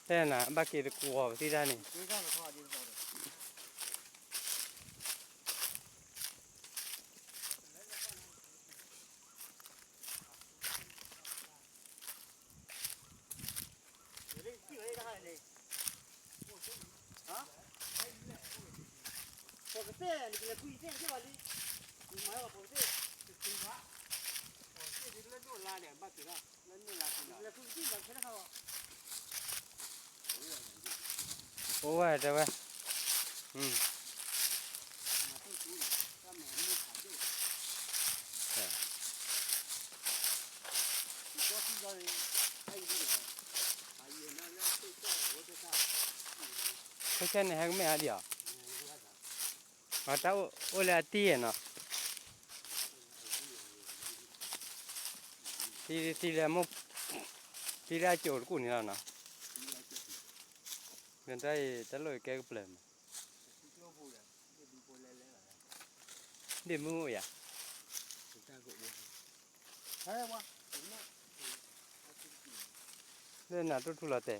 တဲနၤ ဘၣ်က့ၤတကွီၤပသံတၢ်န့ၣ် အိၣ်ဝဲတဲဝဲ ဖိဆဲန့ၣ် ဟဲကမဲာ်အါဒံးဧါ, အတၢ်အိၣ်လၢအတံၢ်နီၤ, တံၢ်လၢမိၢ်, တံၢ်လၢအကၠိတကူၣ်န့ၣ်လီၤနီၤ, နတၢ်အံၤ တၢ်လိၣ်အံၤကဲကပျၢၤမး, ဒ့ၣ်မုၢ်အိၣ်ယၤ, လၢနၤတိၢ်ထူလီၤတဲ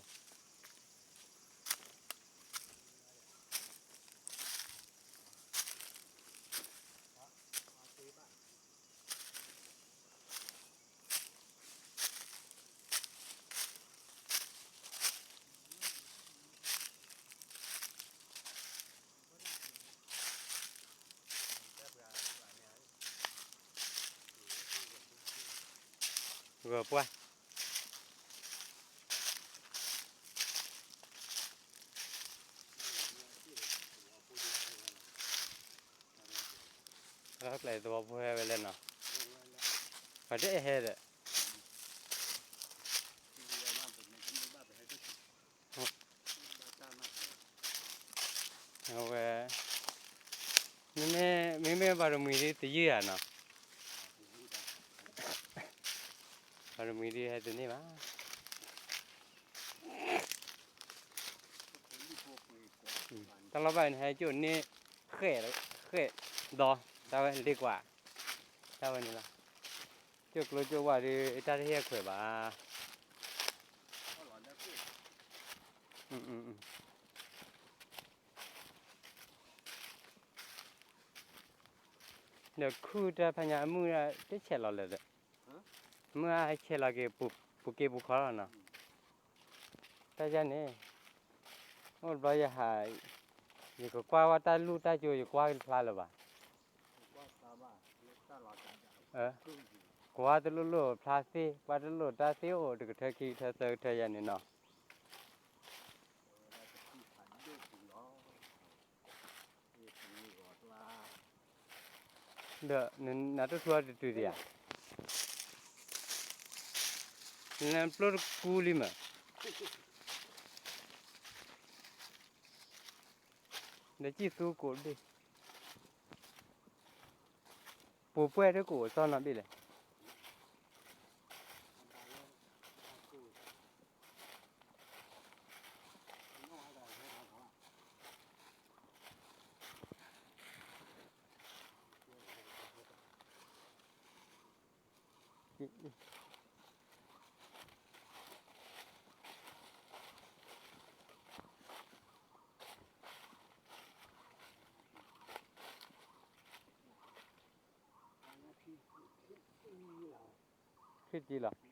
ာ် ဂီၤပှၢ် ကျဲသဝီဖိဟဲဝဲလဲၣ်နီၤ, ပှၤတအဲၣ်ဟဲဒီး အဝဲ မ့မ့ၢ် မ့မ့ၢ်ဘၣ်တမှံၤဒ်တယုၢ်ဧါနီၤ, ဘၣ်တမှံၤဒ်ဟဲတန့ၢ်ဘၣ်, တၢ်လီၤဘၣ်န့ၣ် ဟဲကၠိၣ်န့ၢ် ဃဲၣ် ဃဲၣ်ဒီး တၢ်ဝဲလ့ကွၢ် တၢ်ဝဲန့ၣ်လီၤ, ကၠိၣ်ကျိကၠိၣ်ဝါဒီး တၢ်တဟ့ၣ်အခွဲးဘၣ်. ဒီးခုၣ်တၢ်ဖးညါအမုၢ်တဆဲးလီၤလၢာ်ဒီး, မုၢ်အဆဲးလီၤက့ၤ ပူၤက့ၤပူၤခီလီၤနီၤ, တၢ်ယၤန့ၣ် အိၣ်တဘျီယဟး ယကကွၢ်ဝဲတၢ်လူၢ်တၢ်ကၠိ ယကွၢ်ဖျါလၢၤဘၣ်, ကွၢ်တလိၣ်လိၣ်ဖျါသ့ ကွၢ်တလိၣ်တၢ်သ့အိၣ်တကထၢခံကထၢသၢကထၢယၤန့ၣ်နီၤ. ဒီးနတိၢ်ထူအီၤတတုၤဒံးဧါ, နပျိၢ်တကူလံမး, ဒီးစံၣ်သူကိးဘ့ၣ်, ပူၤပှဲၢ်တကိးအသီနီတဘ့ၣ်လဲၣ်. ခရံာ်တံၢ်လီၤ.